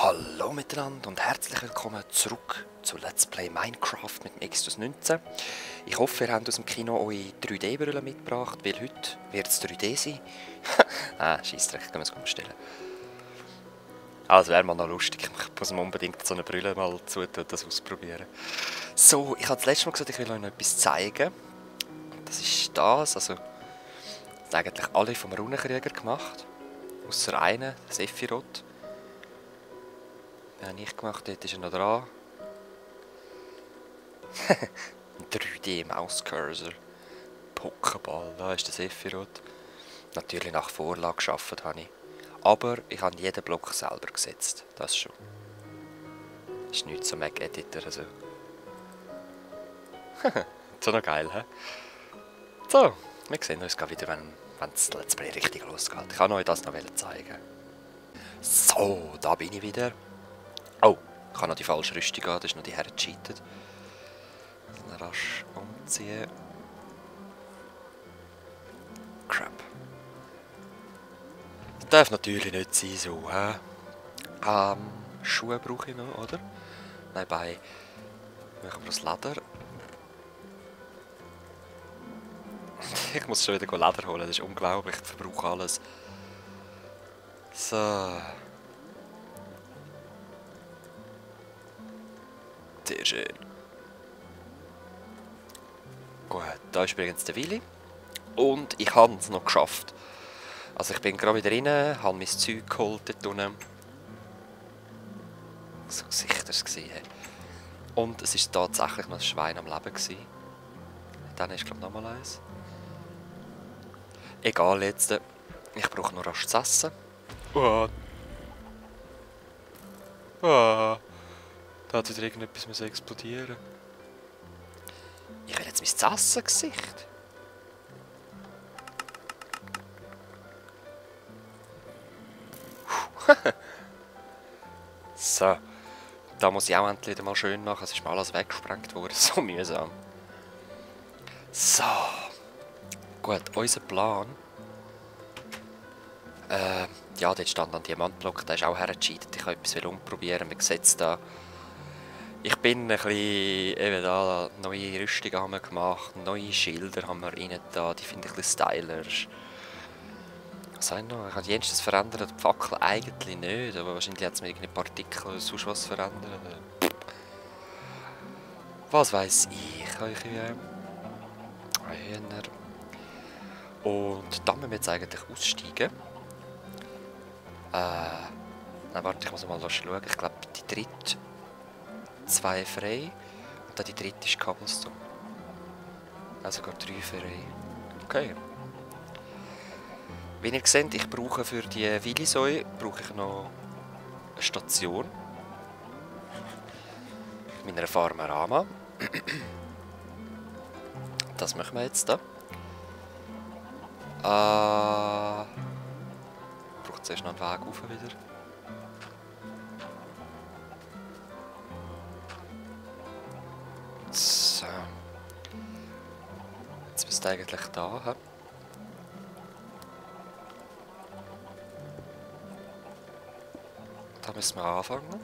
Hallo miteinander und herzlich willkommen zurück zu Let's Play Minecraft mit dem Exodus 19. Ich hoffe, ihr habt aus dem Kino eure 3D-Brille mitgebracht, weil heute wird es 3D sein. Scheissdreck, können wir es umstellen. Also wäre mal noch lustig, ich muss mir unbedingt so eine Brille mal zutun und das ausprobieren. So, ich habe das letzte Mal gesagt, ich will euch noch etwas zeigen. Das ist das, also das haben eigentlich alle vom Runenkrieger gemacht. Ausser einen, Sephiroth. Den habe ich gemacht, dort ist er noch dran. Ein 3D-Maus-Cursor. Pokéball, da ist der Sephiroth. Natürlich nach Vorlage gearbeitet habe ich. Aber ich habe jeden Block selber gesetzt, das schon. Das ist nicht so Mac-Editor, also. So noch geil, hä? So, wir sehen uns wieder, wenn das Let's Play richtig losgeht. Ich kann euch das noch zeigen. So, da bin ich wieder. Oh, ich habe noch die falsche Rüstung an, das ist noch die Herren gecheatet. Dann rasch umziehen. Crap. Das darf natürlich nicht sein, so, hä? Schuhe brauche ich noch, oder? Nebenbei machen wir das Leder. Ich muss schon wieder Leder holen, das ist unglaublich, ich verbrauche alles. So. Sehr schön. Gut, da ist übrigens der Willi. Und ich habe es noch geschafft. Also ich bin gerade wieder rein, habe mein Zeug geholt dort unten. So sicher es gesehen. Und es war tatsächlich noch ein Schwein am Leben gewesen. Dann ist glaube ich nochmal eins. Egal jetzt. Ich brauche nur rasch zu essen. Da hat wieder irgendetwas explodieren. Ich will jetzt mein Essen-Gesicht. So. Da muss ich auch endlich mal schön machen. Es ist mal alles weggesprengt worden. So mühsam. So. Gut, unser Plan. Ja, dort stand ein Diamantblock. Der ist auch hergecheatet. Ich habe etwas umprobieren. Man sieht es da. Ich bin ein bisschen, eben da, neue Rüstungen haben wir gemacht, neue Schilder haben wir rein da, die finde ich ein bisschen stylisch. Was habe ich noch? Ich habe jenstes verändert, die Fackel eigentlich nicht, aber wahrscheinlich hat es mir irgendeine Partikel oder sonst was verändert. Was weiß ich, Hühner. Und dann müssen wir jetzt eigentlich aussteigen. Nein, warte, ich muss mal schauen, ich glaube die dritte. 2 frei und dann die dritte ist Cobblestone. Also sogar 3 frei. Okay. Wie ihr seht, ich brauche für die Willisoi brauche ich noch eine Station. Mit einer Farmerama. Das machen wir jetzt da. Braucht zuerst noch einen Weg rauf wieder. So. Jetzt bist du eigentlich da. He? Da müssen wir anfangen.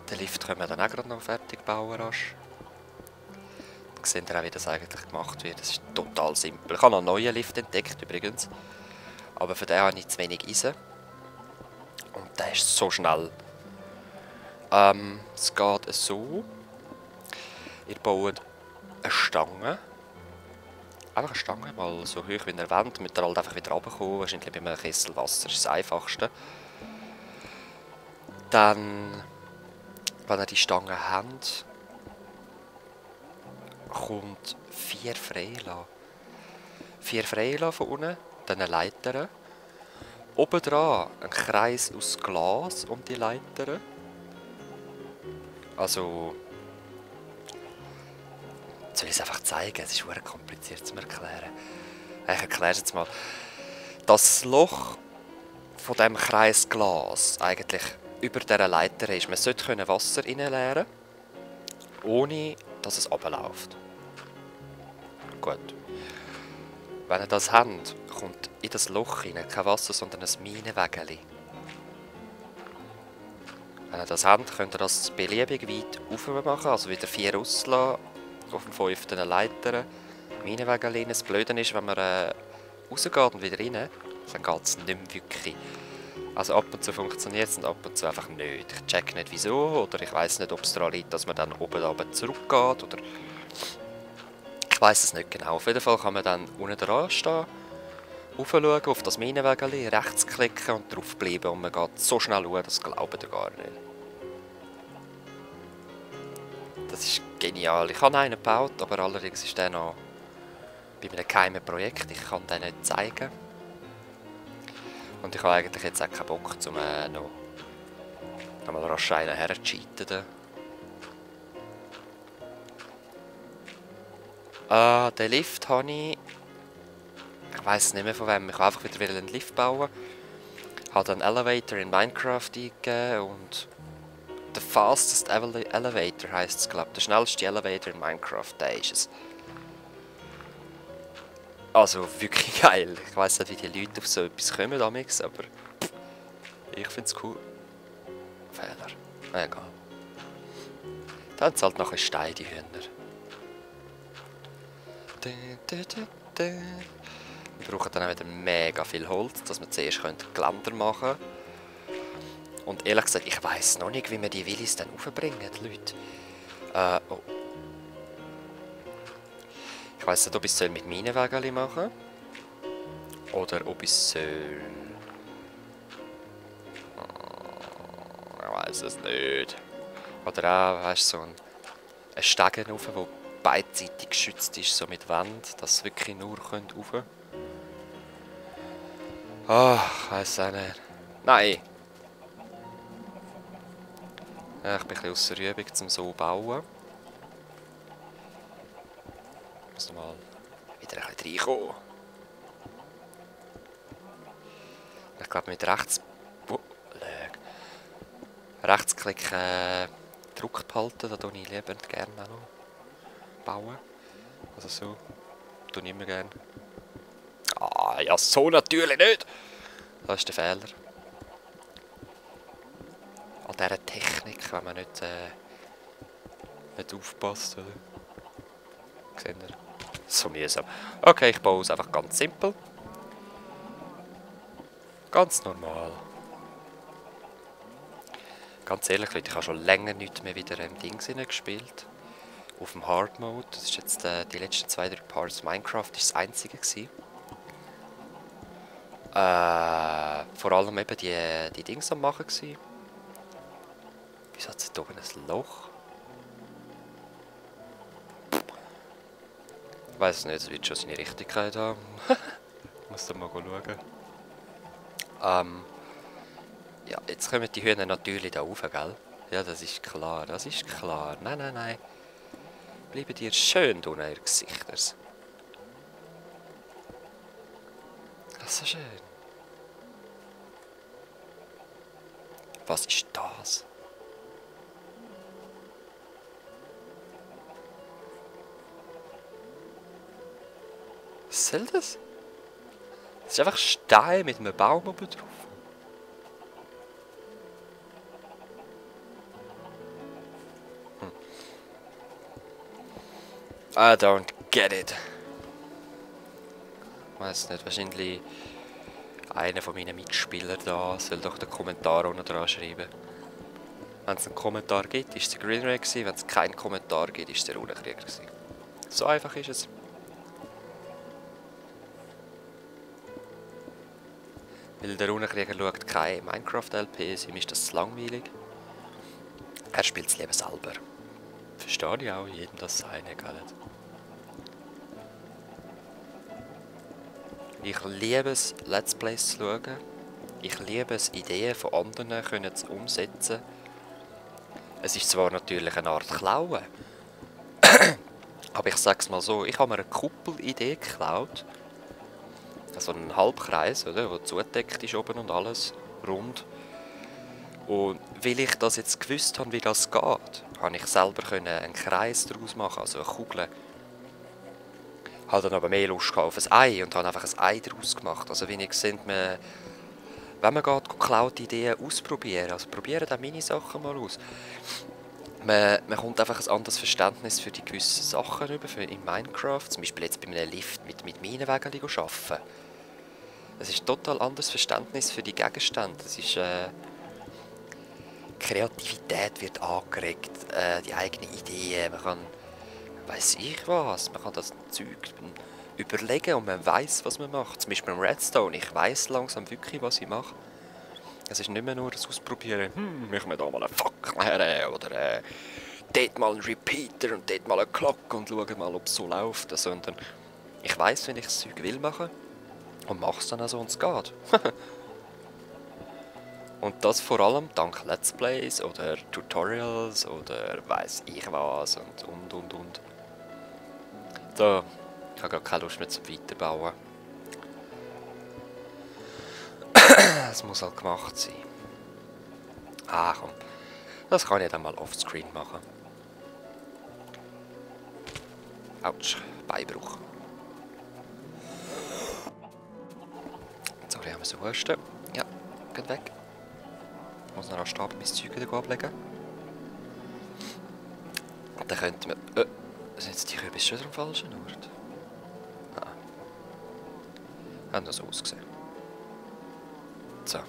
Den Lift können wir dann auch gerade noch fertig bauen. Rasch. Dann seht ihr auch, wie das eigentlich gemacht wird. Das ist total simpel. Ich habe noch einen neuen Lift entdeckt übrigens. Aber für den habe ich zu wenig Eisen. Und der ist so schnell. Es geht so. Ihr baut eine Stange. Einfach eine Stange, mal so hoch wie ihr wollt. Müsst ihr halt einfach wieder runterkommen. Wahrscheinlich bei einem Kessel Wasser ist das einfachste. Dann, wenn ihr die Stange habt, kommt 4 freilassen. 4 freilassen von unten, dann eine Leiter. Oben dran ein Kreis aus Glas um die Leiter. Also, soll ich es einfach zeigen? Es ist sehr kompliziert zu erklären. Ich erkläre es jetzt mal. Das Loch von dem Kreis Glas eigentlich über dieser Leiter ist. Man sollte Wasser reinleeren, ohne dass es runterläuft. Gut. Wenn ihr das habt, kommt in das Loch hinein kein Wasser, sondern ein Minenwägeli. Wenn ihr das habt, könnt ihr das beliebig weit rauf machen, also wieder 4 rauslassen, auf dem 5. Leiter, Minenwägeli rein. Das Blöde ist, wenn man rausgeht und wieder rein, dann geht es nicht mehr wirklich. Also ab und zu funktioniert es und ab und zu einfach nicht. Ich check nicht wieso, oder ich weiß nicht, ob es daran liegt, dass man dann oben zurückgeht, oder ich weiß es nicht genau. Auf jeden Fall kann man dann unten dran stehen, raufschauen, auf das Minenwägeli, rechts klicken und drauf bleiben und man geht so schnell schauen, das glaubt ihr gar nicht. Das ist genial. Ich habe einen gebaut, aber allerdings ist der noch bei einem geheimen Projekt. Ich kann den nicht zeigen. Und ich habe eigentlich jetzt auch keinen Bock, um noch mal rasch einen herzucheaten. Den Lift habe ich... Ich weiss nicht mehr von wem. Ich wollte einfach wieder einen Lift bauen. Ich habe einen Elevator in Minecraft eingegeben und... The fastest elevator heisst es, glaube ich. Der schnellste Elevator in Minecraft, der ist es. Also wirklich geil. Ich weiss nicht, wie die Leute auf so etwas kommen damals, aber ich finde es cool. Fehler. Egal. Dann haben sie halt nachher Stein, die Hühner. Wir brauchen dann auch wieder mega viel Holz, dass wir zuerst Geländer machen können. Und ehrlich gesagt, ich weiss noch nicht, wie wir die Willis dann aufbringen, die Leute. Oh. Ich weiss nicht, ob ich es mit Minenwägeli machen soll. Oder ob ich es soll... Ich weiss es nicht. Oder auch, weißt du, so ein Stegen rauf, der beidseitig geschützt ist, so mit Wand, dass es wirklich nur rauf können. Ich weiss auch nicht. Nein! Ja, ich bin ein bisschen ausser Übung, um so zu bauen. Ich muss noch mal wieder ein bisschen reinkommen. Ich glaube mit Rechtsklick Druck behalten, da tue ich lieber gerne auch noch bauen. Also so, tue ich immer gerne. Ah, ja, so natürlich nicht! Das ist der Fehler. An dieser Technik, wenn man nicht aufpasst, oder? Seht ihr? So mühsam. Okay, ich baue es einfach ganz simpel. Ganz normal. Ganz ehrlich, Leute, ich habe schon länger nicht mehr wieder im Ding gespielt. Auf dem Hard Mode. Das ist jetzt die letzten 2-3 Parts Minecraft ist das einzige gewesen. Vor allem eben die Dings am machen gewesen. Wieso hat es hier oben ein Loch? Ich weiss es nicht, es wird schon seine Richtigkeit haben. Ich muss da mal schauen. Ja, jetzt kommen die Hühner natürlich da rauf, gell? Ja, das ist klar, das ist klar. Nein, nein, nein. Bleiben dir schön unten, ihr Gesichters. Das ist so schön. Was ist das? Was soll das? Das ist einfach Stein mit einem Baum oben drauf. I don't get it. Ich weiss nicht, wahrscheinlich einer von meinen Mitspielern da soll doch den Kommentar unten dran schreiben. Wenn es einen Kommentar gibt, ist es der Greenray gewesen. Wenn es keinen Kommentar gibt, ist es der Runenkrieger gewesen. So einfach ist es. Weil der Runenkrieger schaut keine Minecraft-LPs, ihm ist das zu langweilig. Er spielt es lieber selber. Verstehe ich auch, jedem das seine, gell? Ich liebe es, Let's Plays zu schauen. Ich liebe es, Ideen von anderen zu umsetzen. Es ist zwar natürlich eine Art Klauen, aber ich sag's mal so, ich habe mir eine Kuppelidee geklaut. Also einen Halbkreis, oder, der zugedeckt ist oben und alles, rund. Und weil ich das jetzt gewusst habe, wie das geht, habe ich selber einen Kreis daraus machen, also eine Kugel. Habe dann aber mehr Lust auf ein Ei und habe einfach ein Ei daraus gemacht. Also wie ihr seht, wenn man geht, geklaute Ideen ausprobieren, also probieren auch meine Sachen mal aus. Man kommt einfach ein anderes Verständnis für die gewissen Sachen über, in Minecraft. Zum Beispiel jetzt bei einem Lift mit Minenwägeln arbeiten. Es ist ein total anderes Verständnis für die Gegenstände. Es ist, Kreativität wird angeregt, die eigenen Ideen, man kann, weiss ich was, man kann das Zeug überlegen und man weiss, was man macht. Zum Beispiel beim Redstone, ich weiss langsam wirklich, was ich mache. Es ist nicht mehr nur das Ausprobieren, machen wir da mal einen Fackel her oder dort mal einen Repeater und dort mal eine Glocke und schauen mal, ob es so läuft, sondern ich weiss, wenn ich das Zeug will machen und mache es dann auch so und es geht. Und das vor allem dank Let's Plays oder Tutorials oder weiss ich was und. So, ich habe gerade keine Lust mehr zum Weiterbauen. Es muss halt gemacht sein. Ah komm, das kann ich dann mal offscreen machen. Autsch, Beinbruch. Sorry, haben wir so Husten. Ja, geht weg. Ich muss noch einen Stab mein Zeug wieder ablegen. Dann könnte man... sind jetzt die Kürbis schon am falschen Ort? Ah. Haben noch so ausgesehen. So.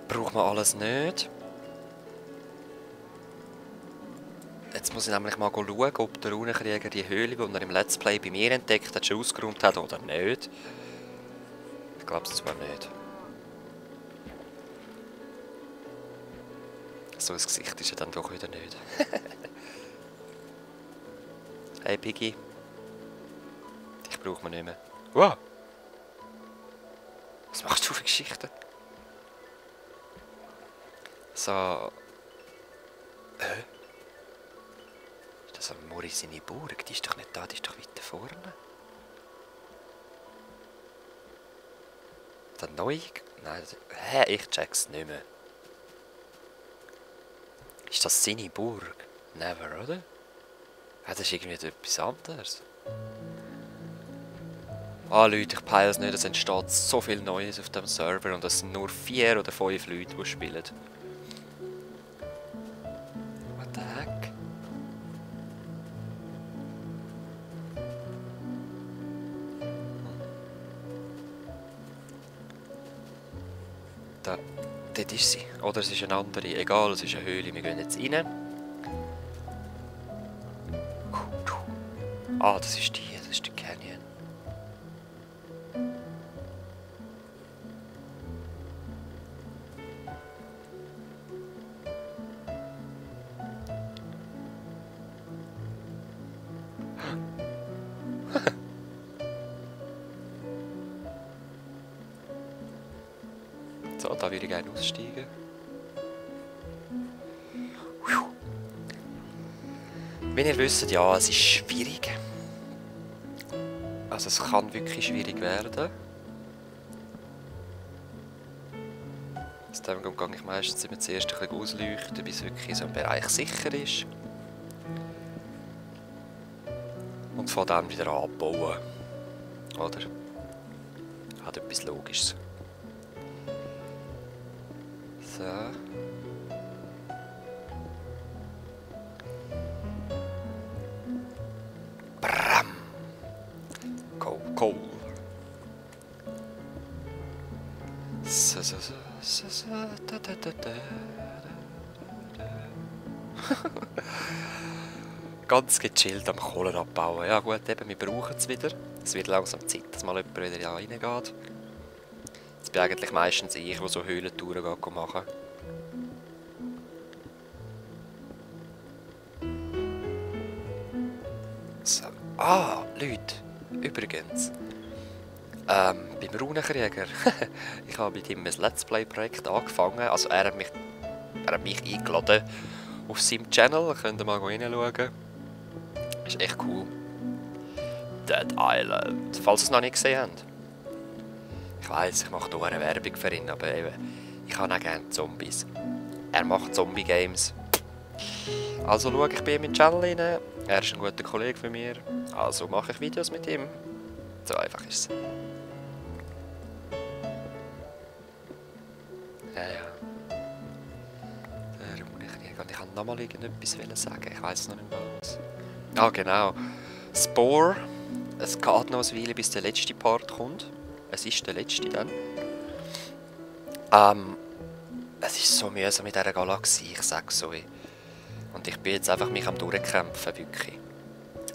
Braucht man alles nicht. Jetzt muss ich nämlich mal schauen, ob der Runenkrieger die Höhle, die er im Let's Play bei mir entdeckt hat, schon ausgeräumt hat oder nicht. Ich glaube es zwar nicht. So ein Gesicht ist er dann doch wieder nicht. Hey Piggy. Dich braucht man nicht mehr. Wow! Was machst du für Geschichten? So... Ist das am Mori seine Burg? Die ist doch nicht da, die ist doch weiter vorne. Der neue... Nein, hä? Ich check's nicht mehr. Ist das seine Burg? Never, oder? Ja, das ist irgendwie etwas anderes. Ah Leute, ich peile es nicht, es entsteht so viel Neues auf dem Server und es sind nur 4 oder 5 Leute, die spielen. What the heck? Dort ist sie. Oder es ist eine andere. Egal, es ist eine Höhle. Wir gehen jetzt rein. Ah, das ist der Canyon. So, da würde ich gerne aussteigen. Wie ihr wisst, ja, es ist schwierig. Also es kann wirklich schwierig werden. Aus dem Grund gehe ich meistens immer zuerst ein bisschen ausleuchten, bis wirklich so ein Bereich sicher ist. Und von dann wieder anbauen. Oder? Hat etwas Logisches. So. Bram. Coal. So. Ganz gechillt am Kohlen abbauen. Ja gut, eben, wir brauchen es wieder. Es wird langsam Zeit, dass mal jemand wieder reingeht. Jetzt bin eigentlich meistens ich, der so Höhlentouren machen. So. Ah, Leute, übrigens. Beim Runenkrieger. Ich habe mit ihm ein Let's Play-Projekt angefangen. Also er hat mich eingeladen auf seinem Channel. Könnt ihr mal reinschauen. Ist echt cool. Dead Island. Falls ihr es noch nicht gesehen habt. Ich weiss, ich mache hier eine Werbung für ihn, aber eben, ich habe auch gerne Zombies. Er macht Zombie-Games. Also schaue ich bei ihm in den Channel rein. Er ist ein guter Kollege von mir. Also mache ich Videos mit ihm. So einfach ist es. Ja. Ich kann nochmal irgendetwas sagen. Ich weiß noch nicht mehr was. Ah, genau. Spore. Es geht noch eine Weile, bis der letzte Part kommt. Es ist der letzte dann. Es ist so mühsam mit dieser Galaxie, ich sag's so. Und ich bin jetzt einfach mich am Durchkämpfen, wirklich.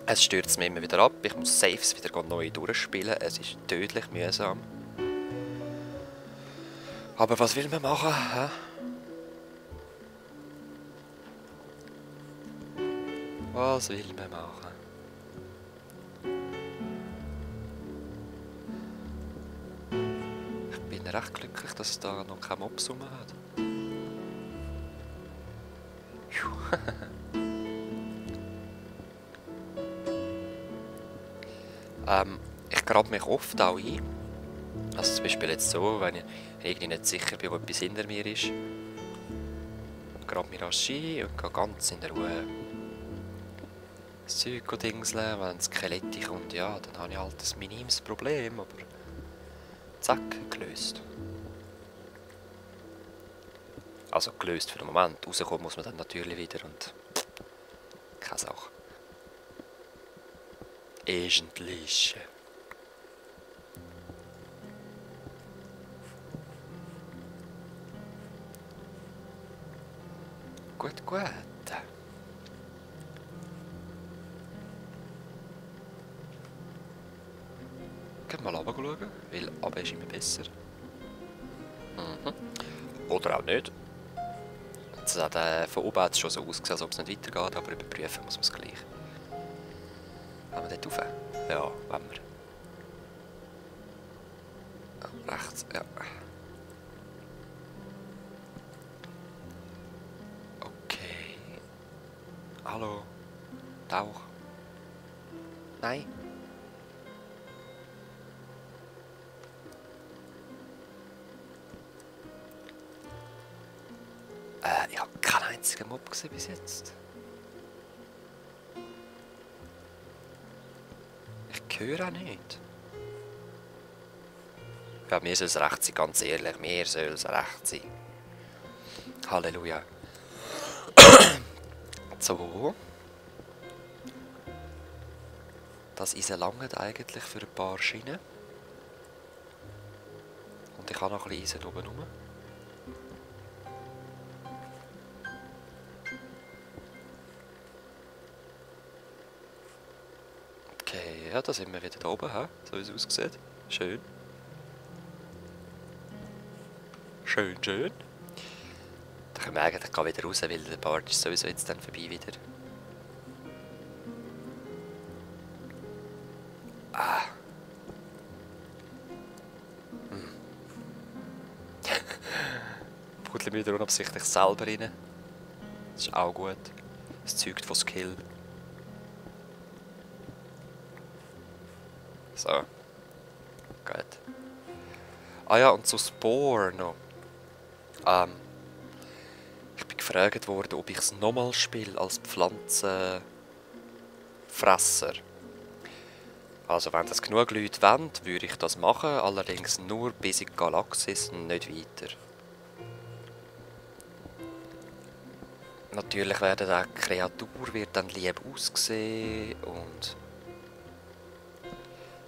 Es stürzt mir immer wieder ab, ich muss Saves wieder neu durchspielen, es ist tödlich mühsam. Aber was will man machen, hä? Was will man machen? Ich bin recht glücklich, dass es da noch keine Mobs rum hat. Ich grabe mich oft auch ein. Also zum Beispiel jetzt so, wenn ich irgendwie nicht sicher bin, ob etwas hinter mir ist. Grabe mich rasch ein und gehe ganz in der Ruhe das Zeug dingseln. Wenn ein Skelett kommt, ja, dann habe ich halt ein minimes Problem, aber zack, gelöst. Also gelöst für den Moment. Rauskommen muss man dann natürlich wieder und keine Sache. Eigentlich. Gut, gut. Gehen wir mal runter schauen, weil runter ist immer besser. Oder auch nicht. Es hat von oben hat es schon so ausgesehen, als ob es nicht weitergeht, aber überprüfen muss man es gleich. Wollen wir dort rauf? Ja, wollen wir. Rechts, ja. Okay. Hallo. Tauch. Nein. Ich habe keinen einzigen Mob gesehen bis jetzt. Ich höre auch nicht. Ja, mir soll es recht sein, ganz ehrlich. Mir soll es recht sein. Halleluja. So. Das Eisen langt eigentlich für ein paar Schienen. Und ich habe noch ein bisschen Eisen oben rum. Okay, ja, da sind wir wieder da oben, so wie es aussieht. Schön. Schön, schön. Da können wir eigentlich wieder raus, weil der Part ist sowieso jetzt dann vorbei wieder. Ah. Puddeln wieder unabsichtlich selber rein. Das ist auch gut. Das zeugt von Skill. So. Gut. Ah ja, und zu Spore noch. Ich bin gefragt worden, ob ich es nochmal spiele als Pflanzenfresser. Also wenn das genug Leute wollen, würde ich das machen, allerdings nur bis in die Galaxis und nicht weiter. Natürlich wird die Kreatur dann lieb aussehen und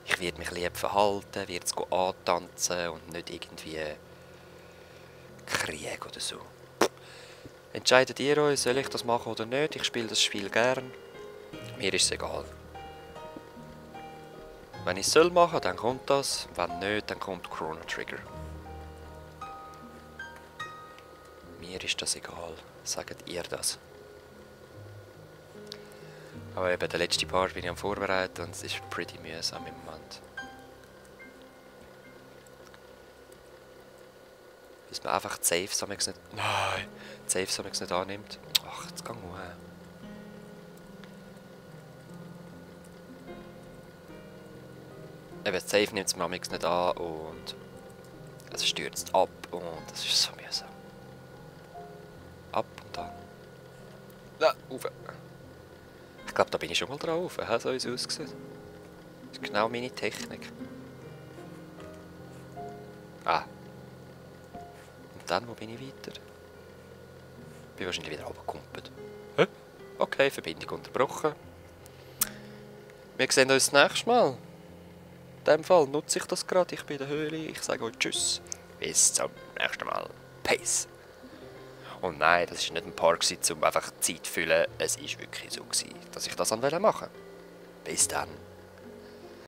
ich werde mich lieb verhalten, werde es antanzen und nicht irgendwie Krieg oder so. Entscheidet ihr euch, soll ich das machen oder nicht? Ich spiele das Spiel gern. Mir ist es egal. Wenn ich es soll machen, dann kommt das. Wenn nicht, dann kommt Chrono Trigger. Mir ist das egal. Sagt ihr das? Aber eben, der letzte Part bin ich am Vorbereiten und es ist pretty mühsam im Moment. Bis man einfach die Saves nicht... Nein! Die Saves nicht annimmt. Ach, jetzt geh mal. Eben, das Save nimmt es mir nicht an und es stürzt ab und es ist so mühsam. Ab und an. Da, rauf. Ich glaube, da bin ich schon mal drauf. So ist es ausgesehen. Das ist genau meine Technik. Ah. Und dann, wo bin ich weiter? Bin wahrscheinlich wieder runtergekumpelt. Hä? Okay, Verbindung unterbrochen. Wir sehen uns das nächste Mal. In diesem Fall nutze ich das gerade. Ich bin in der Höhle. Ich sage euch Tschüss. Bis zum nächsten Mal. Peace. Und nein, das war nicht ein Park, um einfach Zeit zu füllen. Es war wirklich so, dass ich das machen wollte. Bis dann.